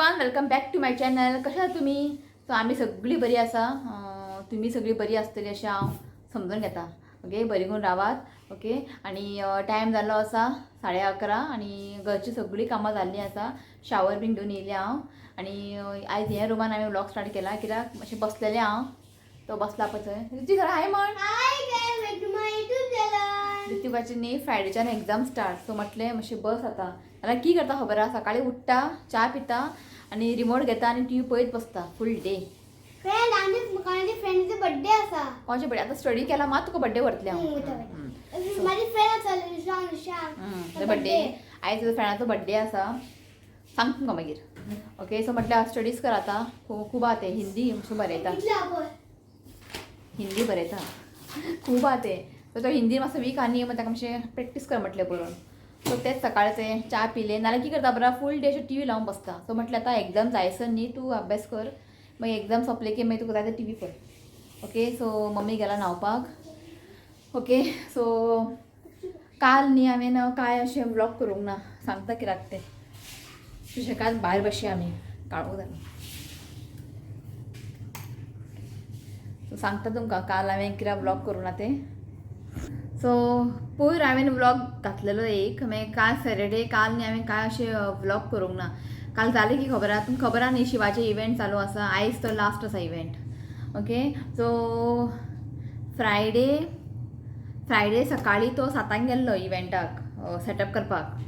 Everyone, welcome back to my channel. कशा आहात तुमी? सो आमी सगळीं बरी आसा. तुमी सगळीं बरी आसतली अशें हांव समजून घेता. ओके, बरी करून रावात. ओके, आनी टायम जाल्लो आसा 11:30 आनी घरची सगळीं कामां जाल्लीं आसा. शावर बीन घेवन येयलें हांव आनी आयज ह्या रुमान हांवें व्लॉग स्टार्ट केला कित्याक मातशें बसलेलें हांव. तो बसला पळय थंय. ऋतिक, हाय म्हण. Hi guys, welcome to my YouTube channel. ऋतिकाची न्ही फ्रायडेच्यान एग्जाम स्टार्ट. सो म्हटलें मातशें बस आतां. जाल्यार की करता खबर आसा? सकाळीं उठ्ठा, च्या पिता आनी रिमोट घेता आनी टी व्ही पळयत बसता फूल डे. फ्रेंड, आनी म्हाका फ्रेंडचो बर्थडे आसा. कोणाचे बड्डे? आतां स्टडी केला मात तुका बड्डे व्हरतलें हांव. माझी फ्रेंड आसा ऋषान, ऋषान. बड्डे आयज तुज्या फ्रेंडाचो बड्डे आसा, सांग तुमकां मागीर. ओके, सो म्हटल्यार स्टडीज कर आतां. खूब खूब आहा तें. हिंदी मातशें बरयता. कितले पळय. हिंदी बरयता, खूब आहा तें. सो तो हिंदी मातसो वीक आहा न्ही, मागीर ताका मातशें प्रॅक्टीस कर म्हटलें बरोवन. सो तेच सकाळीं तें च्या पिलें. नाल्यार कितें करता बरें, फूल डे अशें टी व्ही लावन बसता. सो म्हटलें आतां एग्जाम जायसर न्ही तूं अभ्यास कर, मागीर एग्जाम सोंपले की मागीर तुका जाय ते टी व्ही पळय. ओके, सो मम्मी गेला न्हांवपाक. ओके, सो काल न्ही हांवें कांय अशें व्लॉग करूंक ना. सांगता कित्याक तें. सुशेगाद भायर बसया आमी, काळोख जालो. सो सांगता तुमकां काल हांवें कित्याक व्लॉग करूं ना तें. सो पयर हांवें व्लॉग घातलेलो एक. मागीर काल सॅटर्डे, काल न्ही हांवें कांय अशें व्लॉग करूंक ना. काल जालें की खबर आहा तुमकां, खबर आहा न्ही, शिवाचे इव्हेंट चालू आसा. आयज तो लास्ट आसा इव्हेंट. ओके, सो फ्रायडे सकाळीं तो 7 गेल्लो इव्हेंटाक सेटअप करपाक.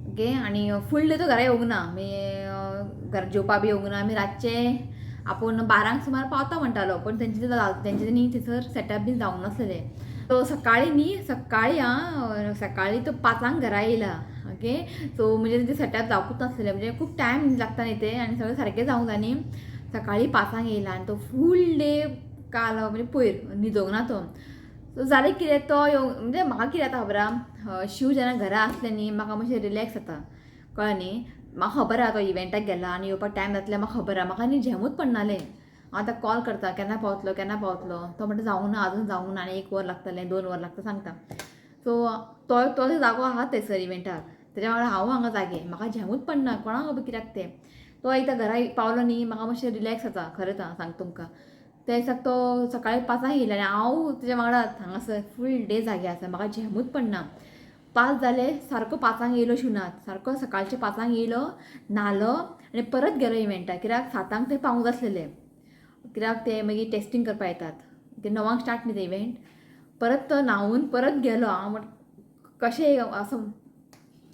ओके, आनी फूल डे तो घरा येवंक ना. मागीर घरा जेवपा बी येवंक ना. आमी रातचे आपूण 12 सुमार पावता म्हणटालो, पूण तेंचे तेंचे न्ही थंयसर सेटअप बीन जावंक नासलेलें. सो सकाळीं न्ही, सकाळीं आं, सकाळीं तो 5 घरा येयला. ओके, सो म्हणजे तें सेटअप जावकूच नासलेलें, म्हणजे खूब टायम लागता न्ही तें आनी सगळें सारकें जावंक जाय न्ही. सकाळीं 5 येयला आनी तो फूल डे काल म्हणजे पयर न्हिदोंक ना तो. सो जालें कितें, तो येवंक म्हणजे म्हाका कितें जाता खबर आहा? शिव जेन्ना घरा आसलें न्ही, म्हाका मातशें रिलॅक्स जाता, कळ्ळें न्ही? म्हाका खबर आहा तो इव्हेंटाक गेला आनी येवपाक टायम जातलें, म्हाका खबर आहा. म्हाका न्ही झेमूच पडनालें. हांव आतां कॉल करता, केन्ना पावतलो, केन्ना पावतलो. तो म्हणटा जावंक ना अजून, जावंक ना आनी 1 वर लागतलें, 2 वर लागता सांगता. सो तो तो जागो आहा थंयसर इव्हेंटाक, तेज्या वांगडा हांव हांगा जागे. म्हाका झेमूच पडना, कोणाक खबर कित्याक तें. तो एकदां घरा पावलो न्ही, म्हाका मातशें रिलॅक्स जाता. खरेंच आं सांगता तुमकां. त्या दिसाक तो सकाळीं 5 येयलो आनी हांव तेज्या वांगडा हांगासर फूल डे जागे आसा. म्हाका झेमूच पडना. 5 जाले, सारको 5 येयलो शिवनाथ. सारको सकाळचे 5 येयलो, न्हालो आनी परत गेलो इव्हेंटाक कित्याक 7 थंय पावूंक जाय आसलेलें, कित्याक ते मागीर टेस्टींग करपाक येतात. ते 9 स्टार्ट न्ही ते इव्हेंट. परत तो न्हांवून परत गेलो. हांव म्हण कशें असो,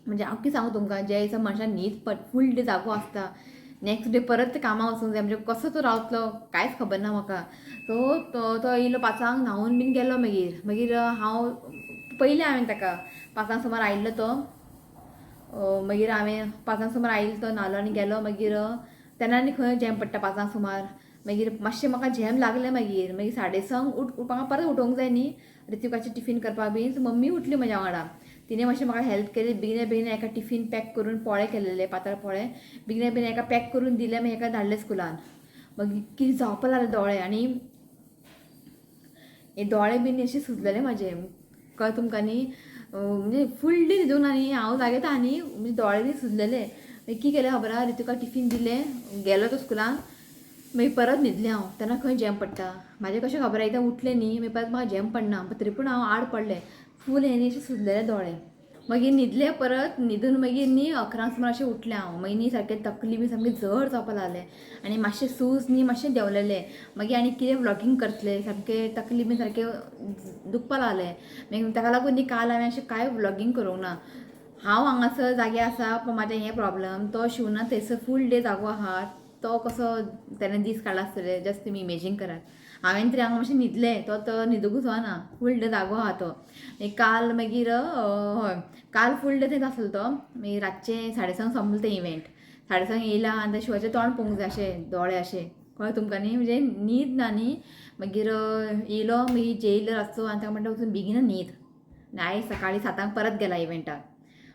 म्हणजे हांव कितें सांगू तुमकां, जे दिसा मनशान न्हीद फूल डे जागो आसता, नेक्स्ट डे परत कामाक वचूंक जाय, म्हणजे कसो तो रावतलो कांयच खबर ना म्हाका. सो तो तो येयलो 5 , न्हांवून बीन गेलो. मागीर मागीर हांव पयलें हांवें ताका 5 सुमार आयिल्लो तो. मागीर हांवें 5 सुमार आयिल्लो तो, न्हालो आनी गेलो. मागीर तेन्ना आनी खंय झेम पडटा 5 सुमार. मागीर मातशें म्हाका झेम लागलें. मागीर मागीर 6:30 उठ, म्हाका परत उठोवंक जाय न्ही ऋतिकाचें टिफीन करपाक बीन. सो मम्मी उठली म्हज्या वांगडा, तिणें मातशें म्हाका हेल्प केली. बेगिना बेगीन एका टिफीन पॅक करून, पोळे केलेले, पातळ पोळे, बेगिना बेगीन एका पॅक करून दिले. मागीर एका धाडले स्कुलान. मागीर कितें जावपा लागलें, दोळे आनी हे दोळे बीन अशे सुजलेले म्हाजे, कळ्ळें तुमकां न्ही? म्हणजे फूल डे न्हिदूंक ना न्ही हांव, जागेता न्ही, म्हणजे दोळे बी सुजलेले. मागीर कितें केलें खबर आहा? ऋतिका टिफीन दिलें, गेलो तो स्कुलान, मागीर परत न्हिदलें हांव. तेन्ना खंय झेम पडटा म्हाजें कशें खबर आहा? एकदां उठलें न्ही, मागीर परत म्हाका झेम पडना, तरी पूण हांव आड पडलें फूल. हें न्ही अशें सुजलेले दोळे. मागीर न्हिदलें परत. न्हिदून मागीर न्ही 11 सुमार अशें उठलें हांव. मागीर न्ही सारकें तकली बी सामकी जड जावपाक लागलें आनी मातशें सूज न्ही मातशें देंवलेलें. मागीर आनी कितें व्लॉगींग करतलें? सामकें तकली बी सारकें दुखपा लागलें. मागीर ताका लागून न्ही काल हांवें अशें कांय व्लॉगींग करूंक ना. हांव हांगासर जागे आसा, पूण म्हाजें हें प्रॉब्लम. तो शिवना थंयसर फूल डे जागो आहा. तो कसो तेणें दीस काडला आसतले, जस्ट तुमी इमेजीन करात. हांवें तरी हांगा मातशें न्हिदलें, तो तो न्हिदूंकूच वचना, फूल डे जागो आहा तो. मागीर काल मागीर हय, काल फूल डे थंयच आसलो तो. मागीर रातचें 6:30 सोंपलें तें इव्हेंट. 6:30 येयला आनी त्या शिवाचें तोंड पळोवंक जाय, अशें दोळे अशें, कळ्ळें तुमकां न्ही? म्हणजे न्हीद ना न्ही. मागीर येयलो, मागीर जेयलो रातचो आनी ताका म्हणटा वचून बेगीन न्हीद. आनी आयज सकाळीं 7 परत गेला इव्हेंटाक.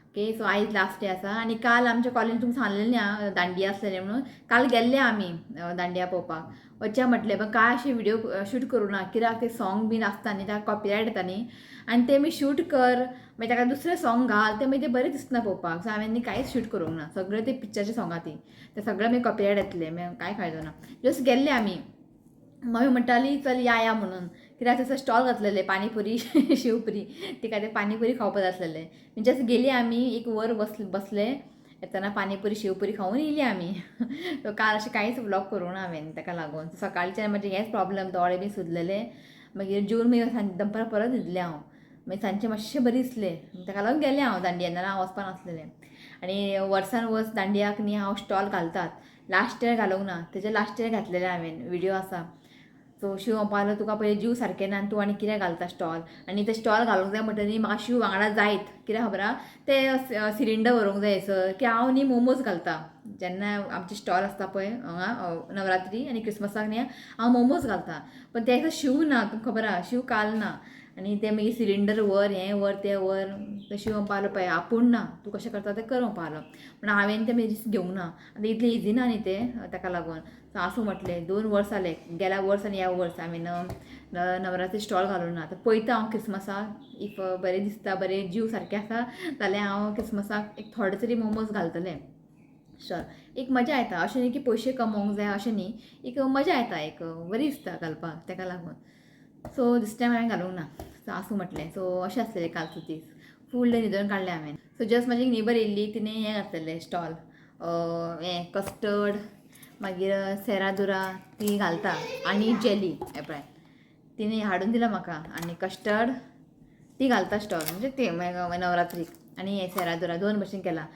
ओके, सो आयज लास्ट डे आसा. आनी काल आमच्या कॉलेज तुमकां सांगलेलें न्ही दांडिया आसलेलें म्हणून, काल गेल्ले आमी दांडिया पळोवपाक वचया म्हटलें, पण काय अशें व्हिडिओ शूट करूं ना, कित्याक ते सॉंग बीन आसता न्ही, ताका कॉपीरायट येता न्ही, आनी ते मी शूट कर मागीर ताका दुसरें सॉंग घाल, ते मागीर ते बरें दिसना पळोवपाक. सो हांवें न्ही कांयच शूट करूंक ना, सगळें ते पिक्चरचे सॉंगां ती ते सगळें मागीर कॉपीरायट येतलें, मागीर कांय फायदो ना. जस्ट गेल्ले आमी, मम्मी म्हणटाली चल या या म्हणून, कित्याक थंयसर स्टॉल घातलेले पानीपुरी शेवपुरी, तिका ते पानीपुरी खावपाक जाय आसलेलें. जस्ट गेली आमी, एक वर बसले, येतना पानीपुरी शेवपुरी खावन येयली आमी. सो काल अशें कांयच व्लॉग करूंक ना हांवें, ताका लागून सकाळच्यान म्हजें हेंच प्रॉब्लम, दोळे बी सुजलेले. मागीर जेवन मागीर दनपारां परत न्हिदलें हांव, मागीर सांजचें मातशें बरें दिसलें, ताका लागून गेलें हांव दांडिया, नाल्यार हांव वचपा नासलेलें. आनी वर्सान वर्स दांडियाक न्ही हांव स्टॉल घालतात, लास्ट इयर घालूंक ना, तेजे लास्ट इयर घातलेलें हांवें, व्हिडियो आसा. सो शिव म्हणपाक लागलो तुका पयलीं जीव सारकें ना आनी तूं आनी कितें घालता स्टॉल, आनी ते स्टॉल घालूंक जाय म्हणटा न्ही म्हाका शिव वांगडा जायत, कित्याक खबर आहा ते सिलिंडर व्हरूंक जाय सर, की हांव न्ही मोमोज घालता जेन्ना आमचे स्टॉल आसता पळय हांगा नवरात्री आनी क्रिसमसाक न्ही हांव मोमोज घालता, पण ते दिसा शिव ना, तुमकां खबर आहा शिव काल ना, आनी ते मागीर सिलिंडर व्हर हें व्हर तें व्हर, तें शिव म्हणपाक लागलो पळय आपूण ना, तूं कशें करता तें कर म्हणपाक लागलो. पूण हांवें तें मागीर रिस्क घेवंक ना, आतां इतलें इजी ना न्ही तें, ताका लागून. सो आसूं म्हटलें, 2 वर्स जालें, गेल्या वर्स आनी ह्या वर्स हांवें नवरात्री स्टॉल घालूंक ना. आतां पळयता हांव क्रिसमसाक if बरें दिसता, बरें जीव सारकें आसा जाल्यार हांव क्रिसमसाक एक थोडे तरी मोमोज घालतलें स्टॉल. एक मजा येता, अशें न्ही की पयशे कमोवंक जाय अशें न्ही, एक मजा येता, एक बरी दिसता घालपाक, ताका लागून. सो दीस टायम हांवें घालूंक ना, सो आसूं म्हटलें. सो अशें आसलेलें कालचो दीस, फूल डे न्हिदोन काडलें हांवें. सो जस्ट म्हाजी एक नेबर येयल्ली, तिणें हें घातलेलें स्टॉल, हें कस्टर्ड, मागीर सेरादुरा ती घालता आनी जेली हें पळय तिणें हाडून दिला म्हाका, आनी कस्टर्ड ती घालता स्टॉल, म्हणजे ते नवरात्रीक, आनी हें सेरादुरा 2 भशेन केला.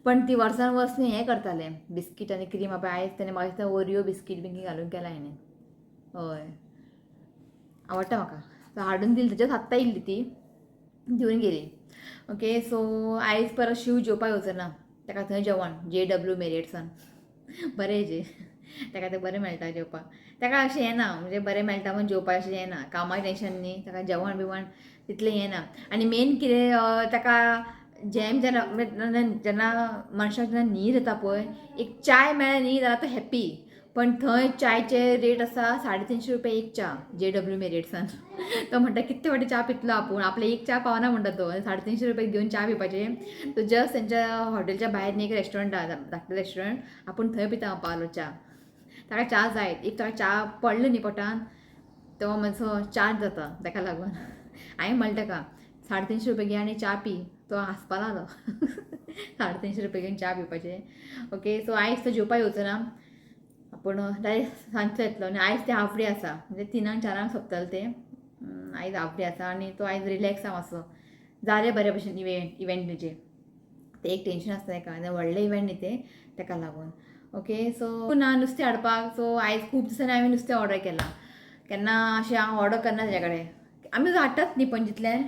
पण ती वर्सान वर्स न्ही हें करतालें बिस्कीट आनी क्रीम, पळय आयज तेणें म्हाका दिसता ओरियो बिस्कीट बीन घालून केला हेणें. हय आवडटा म्हाका, सो हाडून दिली, तेज्याच आत्तां येयल्ली ती दिवन गेली. ओके, सो आयज परत शिव जेवपाक येवचो ना, ताका थंय जेवण JW मेरियटसान बरें जे ताका तें बरें मेळटा जेवपाक, ताका अशें हें ना म्हणजे बरें मेळटा म्हूण जेवपाक अशें हें ना, कामाक टेंशन न्ही, ताका जेवण बिवण तितलें हें ना. आनी मेन कितें ताका जेम जेन्ना जेन्ना मनशाक जेन्ना न्हीद येता पळय, एक चाय मेळ्ळें न्ही जाल्यार तो हॅप्पी, पण थंय चायचे रेट आसा 350 रुपया एक च्या JW मेरियटसान. तो म्हणटा कितले फावटी च्या पितलो आपूण, आपले एक च्या पावना म्हणटा तो, 350 रुपया घेवन च्या पिवपाचे. तो जस्ट तेंच्या हॉटेलच्या भायर न्ही एक रेस्टॉरंट आहा, धाकटें रेस्टॉरंट, आपूण थंय पिता पावलो च्या, ताका च्या जाय. एक ताका च्या पडलो न्ही पोटान तो मातसो चार्ज जाता, ताका लागून हांवें म्हणलें ताका 350 रुपया घे आनी च्या पी, तो हांसपा लागलो 350 रुपया घेवन च्या पिवपाचे. ओके, सो आयज तो जेवपाक येवचो ना, पूण डायरेक्ट सांजचो येतलो. आनी आयज ते हाफ डे आसा, म्हणजे 3-4 सोंपतलें तें, आयज हाफ डे आसा आनी तो आयज रिलॅक्स आसा मातसो, जालें बरे भशेन इव्हेंट तेजें, तें एक टेंशन आसता तेका, आनी व्हडलें इव्हेंट न्ही तें, तेका लागून. ओके, सो ना नुस्तें हाडपाक, सो आयज खूब दिसांनी हांवें नुस्तें ऑर्डर केलां, केन्ना अशें हांव ऑर्डर करना तेज्या कडेन, आमी हाडटात न्ही पणजेंतल्यान.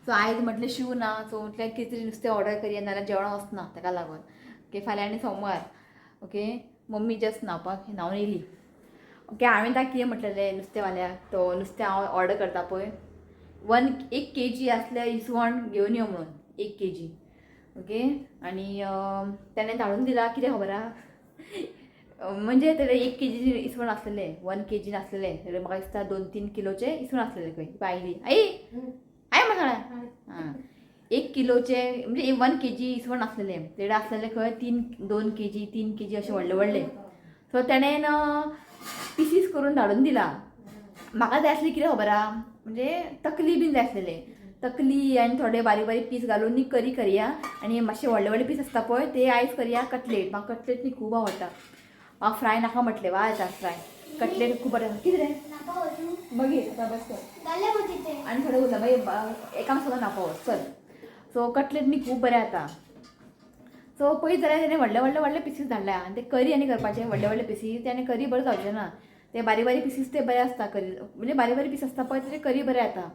सो आयज म्हटलें शिव ना, सो म्हटलें कितें तरी नुस्तें ऑर्डर करया, नाल्यार जेवण वचना, तेका लागून. ओके, फाल्यां आनी सोमवार. ओके, मम्मी जस्ट न्हांवपाक न्हांवन येयली. ओके, हांवें ताका कितें म्हटलेलें नुस्तेंवाल्याक, तो नुस्तें हांव ऑर्डर करता पळय, 1 kg आसलें इसवण घेवन यो म्हणून, 1 kg. Okay, आनी तेणें धाडून दिला, कितें खबर आहा, म्हणजे तेणें 1 kg इसवण आसलेलें, 1 kg नासलेलें, तेणें म्हाका दिसता 2-3 किलोचें इसवण आसलेलें खंय. आयली आई आई मसाळा आं, 1 किलोचे म्हणजे 1 kg इसवण आसलेलें, तेणें आसलेलें खंय 2 kg 3 kg अशें व्हडले व्हडले. सो तेणें पिसीस करून धाडून दिला. म्हाका जाय आसलें कितें खबर आहा, म्हणजे तकली बीन जाय आसलेले, तकली आनी थोडे बारीक बारीक पीस घालून न्ही करी करया, आनी मातशे व्हडले व्हडले पीस आसता पळय ते आयज करया कटलेट. म्हाका कटलेट न्ही खूब आवडटा, म्हाका फ्राय नाका म्हटलें, वा येता फ्राय, कटलेट खूब बरें. कितें रे मागीर आतां बस कर आनी थोडें उरलां मागीर एकांक सुद्दां नाका वच चल. सो कटलेट न्ही खूब बरें जाता. सो पळयत जाल्यार तेणें व्हडले व्हडले व्हडले पिसीस धाडल्या, आनी ते करी आनी करपाचे व्हडले व्हडले पिसीस, ते आनी करी बरें जावचें ना, ते बारीक बारीक पिसीस ते बरे आसता करी, म्हणजे बारीक बारीक पीस आसता पळय ते करी बरें जाता.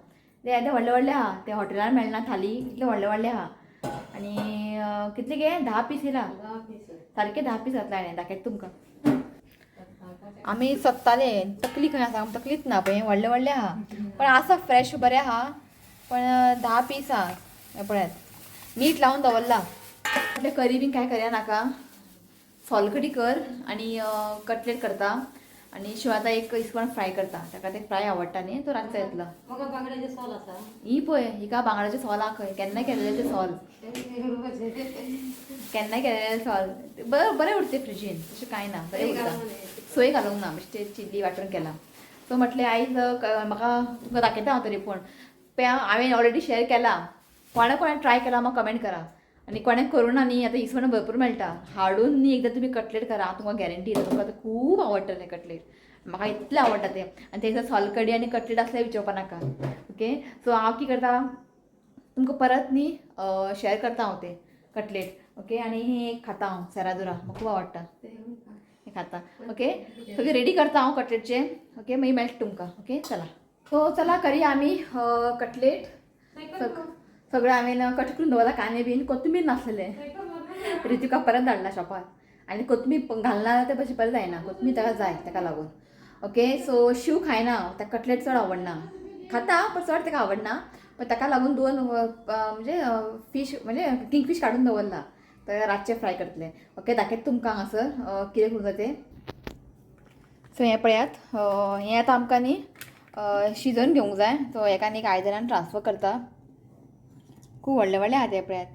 ते येदे व्हडले व्हडले आहा, ते हॉटेलान मेळना थाली इतले व्हडले व्हडले आहा. आनी कितले गे 10 पीस येयला, सारके 10 पीस घातला हांवें, दाखयता तुमकां. आमी सोदताले तकली खंय आसा, तकलीच ना पळय, व्हडले व्हडले आहा, पण आसा फ्रेश बरें आहा, पण 10 पीस आहा. हें पळयात, मीठ लावन दवरला. म्हटलें करी बीन काय करया नाका, सोलकडी कर आनी कटलेट करता आनी शिव आतां एक इसवण फ्राय करता, ताका ते फ्राय आवडटा न्ही, तो रातचो येतलो. म्हाका बांगड्याचें सोल आसा. ही पळय हिका बांगड्याचें सोल आहा खंय, केन्ना केलेलें तें सोल, केन्ना केलेलें सोल बरें बरें उरता फ्रिजीन, तशें कांय ना, बरें उरता, सोय घालूंक ना, बेश्टें चिल्ली वांटून केलां. सो म्हटलें आयज म्हाका तुमकां दाखयता हांव तरी पूण पळय हांवें ऑलरेडी शेअर केला, कोणें कोणें ट्राय केला म्हाका कमेंट करा, आनी कोणें करूं ना न्ही, आतां इसवण भरपूर मेळटा, हाडून न्ही एकदां तुमी कटलेट करा, हांव तुमकां गॅरंटी दिता तुमकां आतां खूब आवडटलें कटलेट, म्हाका इतलें आवडटा तें. आनी तें सोलकडी आनी कटलेट आसल्यार विचारपा नाका. ओके सो हांव कितें करता तुमकां परत न्ही शेअर करता हांव तें कटलेट. ओके आनी हें खाता हांव सेरादुरा, म्हाका खूब आवडटा हें खाता. ओके सगळें रेडी करता हांव कटलेटचें. ओके मागीर मेळटा तुमकां. ओके चला, सो चला करया आमी कटलेट. सगळें हांवें कट करून दवरला, कांदे बीन कोथमीर नासलेले, रितिका परत धाडला शॉपार, आनी कोथमीर घालना ते पशी परत जायना, कोथमीर ताका जाय ताका लागून. ओके सो शिव खायना, ताका कटलेट चड आवडना, खाता पण चड ताका आवडना, पण ताका लागून दोन म्हणजे फीश म्हणजे किंगफीश काडून दवरला, तर रातचे फ्राय करतले. ओके दाखयता तुमकां हांगासर कितें करूंक जाय तें. सो हें पळयात, हें आतां आमकां न्ही शिजोवन घेवंक जाय. सो हेका न्ही आयदनान ट्रान्सफर करता, खूब व्हडले व्हडले आहा ते पळयात,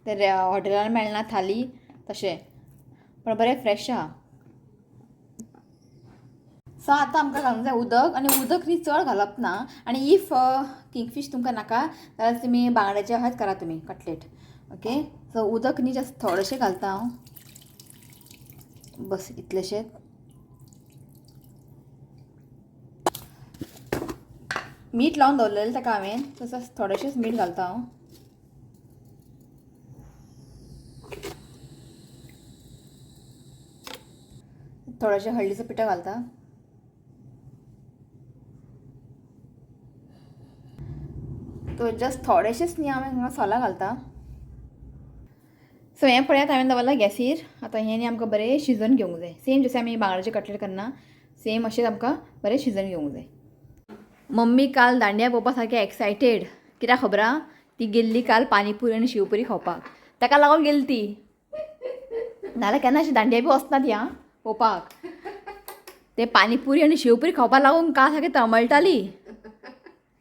ते हॉटेलान मेळना थाली तशें, पण बरें फ्रेश आहा. सो आतां आमकां घालूंक जाय उदक, आनी उदक न्ही चड घालप ना, आनी if kingfish तुमकां नाका जाल्यार तुमी बांगड्याचे अशेंच करा तुमी कटलेट. ओके सो उदक न्ही जस्ट थोडेशें घालता हांव, बस इतलेशें. मीठ लावन दवरलेलें ताका हांवें, तसोच थोडेशेंच मीठ घालता हांव. थोडेशें हळदीचो पिठो घालता, तो जस्ट थोडेशेंच न्ही हांवें हांगा सोलां घालता. सो हें पळयात हांवें दवरलां गॅसीर, आतां हें न्ही आमकां बरें शिजोवन घेवंक जाय, सेम जशें आमी बांगड्याचे कटलेट करना सेम अशेंच आमकां बरें शिजोवन घेवंक जाय. मम्मी काल दांडिया पळोवपा सारकें एक्सायटेड, कित्याक खबर आहा, ती गेल्ली काल पानीपुरी आनी शिवपुरी खावपाक, ताका लागून गेली ती, नाजाल्यार केन्ना अशी दांडिया बी वचना ती आं पळोवपाक, ते पानीपुरी आनी शेवपुरी खावपाक लागून काल सारकें तळमळटाली.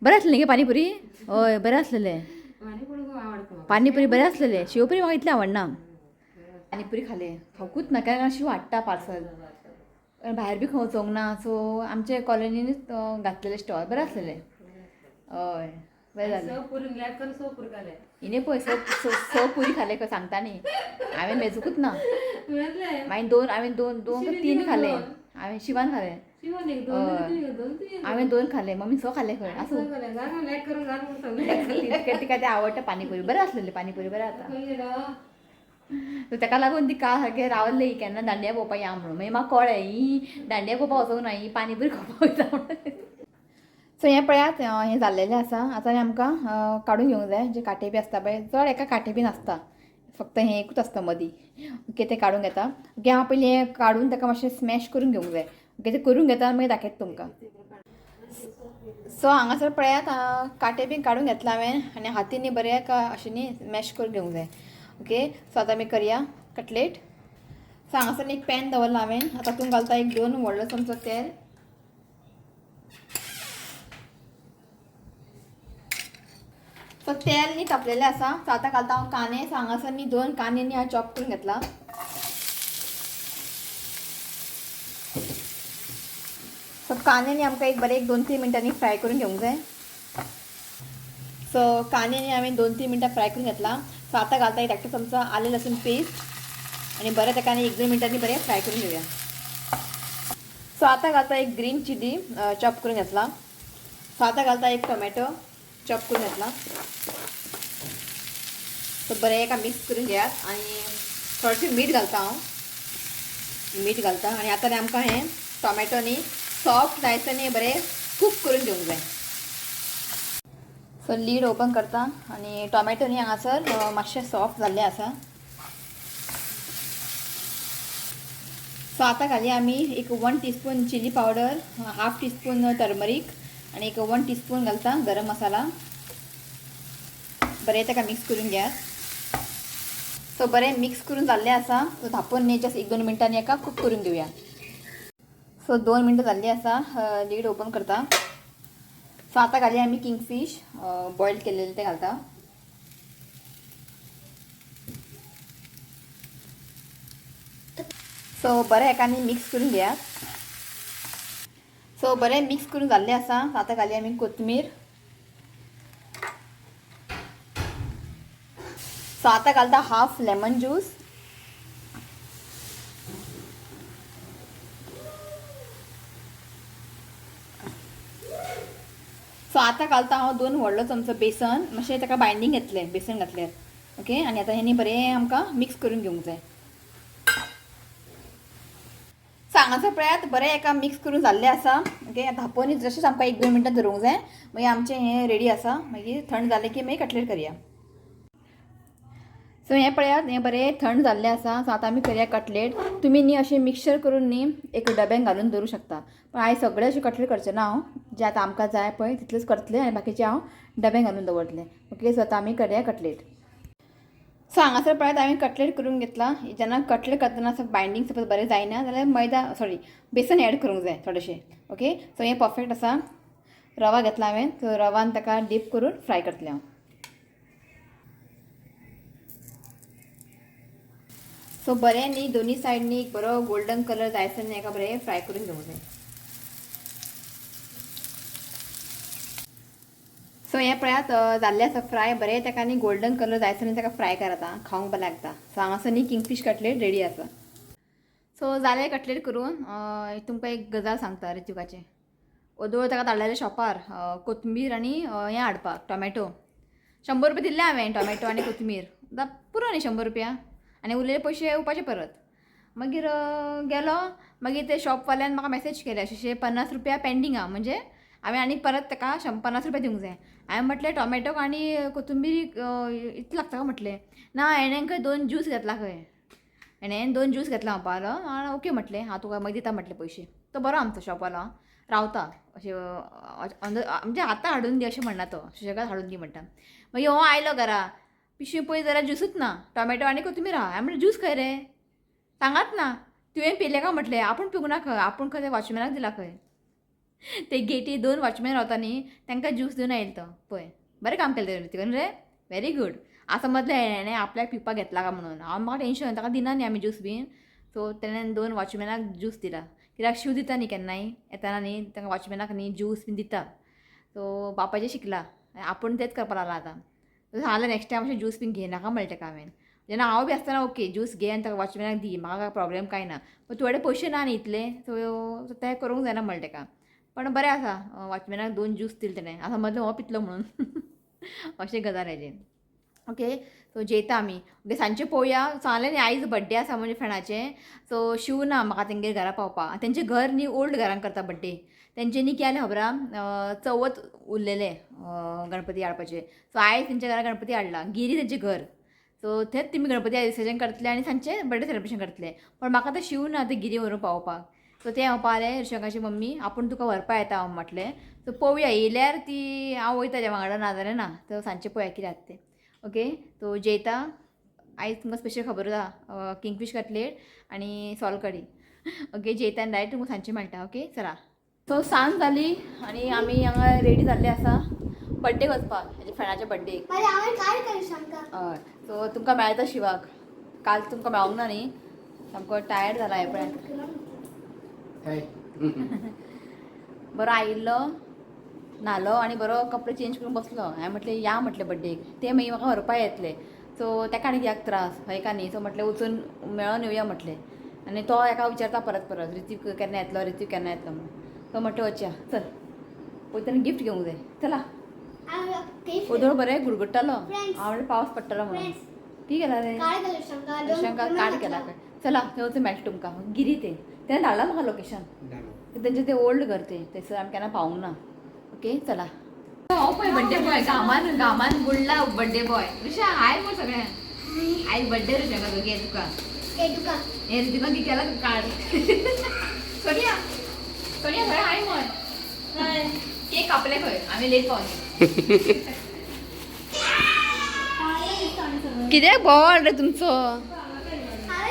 बरें आसलें गे पानीपुरी? हय बरें आसलेलें, पानीपुरी बरें आसलेलें, शेवपुरी म्हाका इतलें आवडना. पानीपुरी खालें, खावकूच ना, कारण शिव हाडटा पार्सल, भायर बी खंय वचोंक ना, सो आमचे कॉलनीनूच घातलेलें स्टॉल, बरें आसलेलें. हय बरें जालें. हिणें पळय स पुरी खाले खंय सांगता न्ही, हांवें मेजूकूच ना, मागीर दोन हांवें दोन दोन तीन खाले, हांवें शिवान खाले, हांवें दोन खाले, मम्मी स खाले खंय आसूं. तिका तें आवडटा पानीपुरी, बरें आसलेलें पानीपुरी बरें आतां. सो ताका लागून ती काल सारकें रावलें केन्ना दांडिया पळोवपाक या म्हणून, मागीर म्हाका कळ्ळें ही दांडिया पळोवपाक वचूंक ना, ही पानीपुरी खावपाक वयता म्हणून. सो हें पळयात हें जाल्लेलें आसा, आतां हें आमकां काडून घेवंक जाय, जे कांटे बी आसता पळय, चड एका कांटे बी नासता, फक्त हें एकूच आसता मदीं. ओके तें काडून घेता. ओके हांव पयलीं हें काडून ताका मातशें स्मॅश करून घेवंक जाय. ओके तें करून घेता आनी मागीर दाखयता तुमकां. सो हांगासर पळयात कांटे बी काडून घेतला हांवें, आनी हातीन बरें अशें न्ही मॅश करून घेवंक जाय. ओके सो आतां आमी करया कटलेट. सो हांगासर एक पॅन दवरलां हांवें, आतां तातूंत घालता एक 2 व्हडलो चमचो तेल. सो तेल न्ही तापलेलें आसा, सो आतां घालता हांव कांदे. सो हांगासर न्ही 2 कांदे न्ही हांवें चॉप करून घेतला. सो कांदे न्ही आमकां एक बरें एक 2-3 मिनटांनी फ्राय करून घेवंक जाय. सो कांदे न्ही हांवें 2-3 मिनटां फ्राय करून घेतला. सो आतां घालता एक धाकटो चमचो आलें लसूण पेस्ट, आनी बरें ताका आनी 1-2 मिनटांनी बरें फ्राय करून घेवया. सो आतां घालता एक ग्रीन चिली चॉप करून घेतला. सो आतां घालता एक टोमॅटो चॉप करून घेतला. सो बरें एका मिक्स करून घेयात, आनी थोडेशें मीठ घालता हांव, मीठ घालता. आनी आतां आमकां हें टोमॅटो न्ही सॉफ्ट जायसर न्ही बरें कूक करून घेवंक जाय. सो लीड ओपन करता आनी टोमॅटो न्ही हांगासर मातशें सॉफ्ट जाल्लें आसा. सो आतां घालया आमी एक 1 teaspoon chilli powder, 1/2 teaspoon turmeric, आनी एक 1 टीस्पून घालता गरम मसाला. बरें ताका मिक्स करून घेयात. सो बरें मिक्स करून जाल्लें आसा. सो धापून न्ही जस्ट 1-2 मिनटांनी हेका कुक करून घेवया. सो 2 मिनटां जाल्लीं आसा. लीड ओपन करता. सो आतां घालया आमी किंगफीश बॉयल केलेले ते घालता. सो बरें हेका आनी मिक्स करून घेयात. सो बरें मिक्स करून जाल्लें आसा. आतां घालया आमी कोथमीर. सो आतां घालता हाफ लेमन ज्यूस. सो आतां घालता हांव 2 व्हडलो चमचो बेसन. मातशें ताका बायंडींग घेतलें बेसन घातल्यार. ओके आनी आतां हें बरें आमकां मिक्स करून घेवंक जाय. सो हांगासर पळयात बरें एका मिक्स करून जाल्लें आसा. ओके धांपून जशेंच आमकां 1-2 मिनटां धरूंक जाय. मागीर आमचें हें रेडी आसा. मागीर थंड जालें की मागीर कटलेट करया. सो हें पळयात हें बरें थंड जाल्लें आसा. सो आतां आमी करया कटलेट. तुमी न्ही अशें मिक्सचर करून न्ही एक डब्यान घालून दवरूं शकता. पण आयज सगळें अशें कटलेट करचें ना हांव. जें आतां आमकां जाय पळय तितलेंच करतलें आनी बाकीचें हांव डब्यान घालून दवरतलें. ओके सो आतां आमी करया कटलेट. सो हांगासर पळयात हांवें कटलेट करून घेतला. जेन्ना कटलेट करतना बायंडींग सपोज बरें जायना जाल्यार मैदा सॉरी बेसन एड करूंक जाय थोडेशें. ओके सो हें परफेक्ट आसा. रवा घेतला हांवें. सो रवान ताका डीप करून फ्राय करतलें हांव. सो बरें न्ही दोनी सायडनी एक बरो गोल्डन कलर जायसर न्ही हेका बरें फ्राय करून घेवंक जाय. सो हें पळयात जाल्लें आसा फ्राय बरें. ताका न्ही गोल्डन कलर जायसर न्ही ताका फ्राय करात आं, खावंक बरें लागता. सो हांगासर न्ही किंगफीश कटलेट रेडी आसा. सो जालें कटलेट करून. तुमकां एक गजाल सांगता ऋतिकाचें. ओदोळ ताका धाडलेलें शॉपार कोथमीर आनी हें हाडपाक टोमॅटो. 100 रुपया दिल्ले हांवें टोमॅटो आनी कोथमीर. आतां पुरो न्ही 100 रुपया आनी उरलेले पयशे येवपाचे परत. मागीर गेलो. मागीर ते शॉपवाल्यान म्हाका मॅसेज केले अशें 50 रुपया पेंडींग आहा, म्हणजे हांवें आनी परत ताका 50 रुपया दिवंक जाय. हांवें म्हटलें टोमॅटोक आनी कोथंबीरीक इतलें लागता काय म्हटलें. ना हेणें खंय 2 ज्यूस घेतला खंय, हेणें 2 ज्यूस घेतला म्हणपाक लागलो. ओके म्हटलें हांव तुका मागीर दिता म्हटलें पयशे. तो बरो आमचो शॉपवालो रावता अशें म्हणजे आतां हाडून दी अशें म्हणना, तो सुशेगाद हाडून दी म्हणटा. मागीर हो आयलो घरा, पिशवी पळय जाल्यार ज्युसूच ना, टोमॅटो आनी कोथमीर आहा. हांवें म्हटलें ज्यूस खंय रे, सांगात ना, तुवें पिलें काय म्हटलें. आपूण पिवंक ना खंय, आपूण खंय वॉचमॅनाक दिला खंय. ते गेटी 2 वॉचमॅन रावता न्ही तांकां ज्यूस दिवन आयलो तो. पळय बरें काम केलें ऋतिकान रे, व्हेरी गूड. आतां समजलें हेणें आपल्याक पिवपाक घेतला काय म्हणून. हांव म्हाका टेंशन, ताका दिना न्ही आमी ज्यूस बीन. सो तेणें 2 वॉचमॅनाक ज्यूस दिला. कित्याक शीव दिता न्ही केन्नाय येतना न्ही तांकां वॉचमॅनाक न्ही ज्यूस बीन दिता. सो बापाचें शिकला आपूण तेंच करपाक लागला आतां. सांगलें नेक्स्ट टायम अशें ज्यूस बीन घेयनाका म्हणलें ताका हांवें. जेन्ना हांव बी आसतना ओके ज्यूस घे आनी ताका वॉचमॅनाक दी, म्हाका काय प्रॉब्लेम कांय ना, पण तुजे कडेन पयशे ना न्ही इतले, सो तें करूंक जायना म्हणलें ताका. पण बरें आसा वॉचमॅनाक 2 ज्यूस दिले तेणें, आतां समजलें हो पितलो म्हणून. अशें गजाल हेजें. ओके सो जेयता आमी. ओके सांजचें पळोवया. सांगलें न्ही आयज बड्डे आसा म्हणजे फ्रेंडाचें. सो शीव ना म्हाका तेंगेर घरा पावपाक. तेंचें घर न्ही ओल्ड घरान करता बड्डे. तेंचे न्ही कितें जालें खबर आहा, चवथ उरलेलें गणपती हाडपाचें. सो आयज तेंच्या घरा गणपती हाडला, गिरी तेंचें घर. सो थंयच तेमी गणपती विसर्जन करतले आनी सांजचें बड्डे सेलिब्रेशन करतले. पण म्हाका आतां शीव ना तें गिरी व्हरून पावोवपाक. सो तें हांव पावलें ऋषंकाची मम्मी आपूण तुका व्हरपा येता हांव म्हटलें. सो पळोवया येयल्यार ती हांव वयता तेज्या वांगडा, ना जाल्यार ना. सो सांजचें पळोवया कितें जाता तें. ओके सो जेयता. आयज तुमकां स्पेशल खबर आसा, किंगफीश कटलेट आनी सोल कडी. ओके जेयता आनी डायरेक्ट तुमकां सांजचें मेळटा. ओके चला. सो सांज जाली आनी आमी हांगा रेडी जाल्ले आसा बड्डे वचपाक, हेजे फ्रेंडाच्या बड्डेक. हय सो तुमकां मेळटा शिवाक. काल तुमकां मेळोंक ना न्ही, सामको टायर्ड जाला हें पळय. बरो आयिल्लो न्हालो आनी बरो कपडे चेंज करून बसलो. हांवें म्हटलें या म्हटलें बड्डेक, ते मागीर म्हाका व्हरपा येतले. सो ताका आनी कित्याक त्रास हय का न्ही. सो म्हटलें वचून मेळोन येवया म्हटलें. आनी तो एका विचारता परत परत ऋतिक केन्ना येतलो, ऋतिक केन्ना येतलो म्हणून. सो म्हटलें वचया चल, वयतना गिफ्ट घेवंक जाय. चला ओदोळ बरें गुडगुडटालो हांव म्हणलें पावस पडटलो म्हणून. ती केला रे कार्ड केला. चला थंय वचून मेळटा तुमकां. गिरी तें तेणें धाडलां म्हाका लोकेशन, तेंचें तें ओल्ड घर तें, थंयसर आमी केन्ना पावूंक ना. ओके चला. हो पळय बड्डे बॉय घामान घामान बुडला बड्डे बॉय. ऋषा हाय म्हण सगळ्यांक. आयज बड्डे ऋषा घे तुका, हे ऋतिका केला कार्ड. सोनिया सोनिया खंय हाय म्हण. केक कापले खंय, आमी लेट पावले. कित्याक बोवाळ रे तुमचो?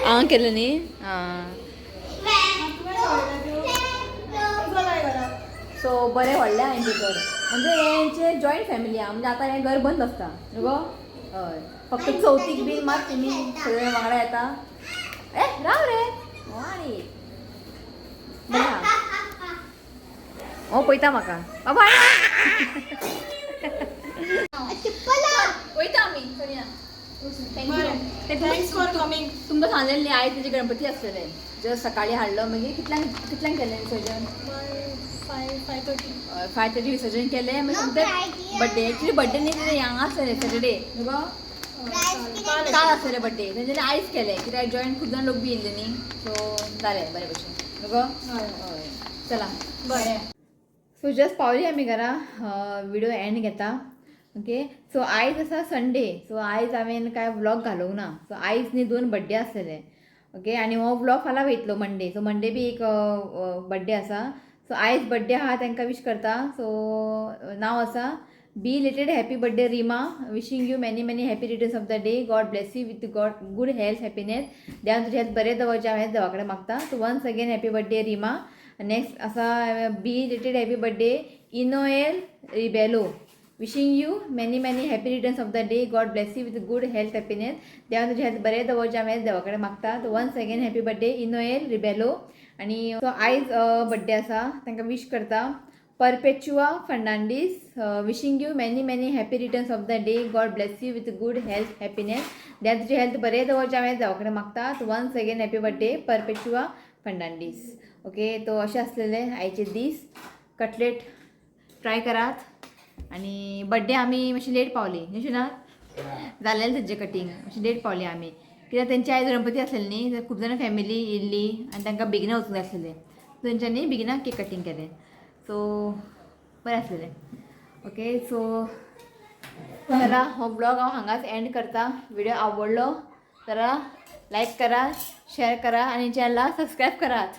हांव केलें न्ही. आं, सो बरें व्हडलें आहा हेंचें घर. म्हणजे हेंचें जॉयंट फॅमिली आहा. म्हणजे आतां हें घर बंद आसता न्हू गो? हय, फक्त चवथीक बीन मात तुमी सगळे वांगडा येता. ए राव रे आनी बरें आहा. हो पळयता म्हाका बाबा. वयता आमी चलया. Thank you. Thanks for coming. तुमकां सांगलें न्ही आयज तेजे गणपती आसलेले. जस्ट सकाळी हाडलो. मागीर कितल्यांक कितल्यांक केलें विसर्जन? 5, 5:30. 5:30 विसर्जन केलें. मागीर No तुमचें idea. Birthday, actually birthday न्ही तेजें, हांगा आसलेलें सॅटर्डे न्हू गो? काल आसलेलें बड्डे तेंच्यांनी आयज केलें कित्याक जॉयंट खूब जाण लोक बी येयल्ले न्ही. सो जालें बरे भशेन न्हू गो? हय, चला. बरें. सो जस्ट पावली आमी घरा. विडियो एंड घेता. ओके, सो आयज आसा संडे. सो आयज हांवें कांय व्लॉग घालूंक ना. सो आयज न्ही दोन बड्डे आसलेले. ओके, आनी हो व्लॉग फाल्यां वयतलो मंडे. सो मंडे बी एक बड्डे आसा. सो आयज बड्डे आहा तांकां विश करता. सो नांव आसा belated happy birthday Rima, wishing you many many happy returns of the day. God bless you with God good health, happiness. देवान तुजें हेल्थ बरें दवरचें हांवें देवा कडेन मागता. So once again happy birthday Rima. Next आसा belated happy birthday Inoel Rebelo, wishing you many many happy returns of the day. God bless you with good health, happiness. देवान तुजें हेल्थ बरें दवरचें हांवें देवा कडेन मागता. So once again happy birthday Inoel Rebelo. आनी सो आयज बड्डे आसा तांकां विश करता. Perpetua Fernandes, wishing you many many happy returns of the day. God bless you with good health, happiness. देवान तुजें हेल्थ बरें दवरचें हांवें देवा कडेन मागता. So once again happy birthday Perpetua Fernandes. Okay, तो अशें आसलेले आयचे दीस. कटलेट ट्राय करात. आनी बड्डे आमी मातशी लेट पावली न्ही शिना? जालेलें तेंचें कटींग, मातशी लेट पावली आमी कित्याक तेंचे आयज गणपती आसलेले न्ही, तर खूब जाणां फॅमिली येयल्ली आनी तांकां बेगिना वचूंक जाय आसलेलें. तेंच्यांनी बेगिना केक कटींग केलें. सो बरें आसलेलें. ओके, सो चला, हो ब्लॉग हांव हांगाच एंड करता. व्हिडिओ आवडलो तर लायक करा, शेअर करा आनी चॅनलाक सबस्क्रायब करात.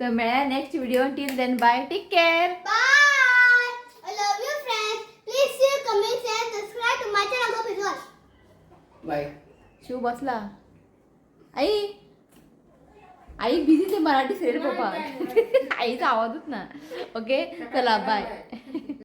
तर मेळया next video. Till then, bye, take care. Bye. I love you, friends. Please share, comment, and subscribe to my channel. Go watch. Bye. Shiv बसला. आई, आई बिझी ते मराठी सिरियल पळोवपाक. आईचा आवाजच ना. ओके, चला, बाय.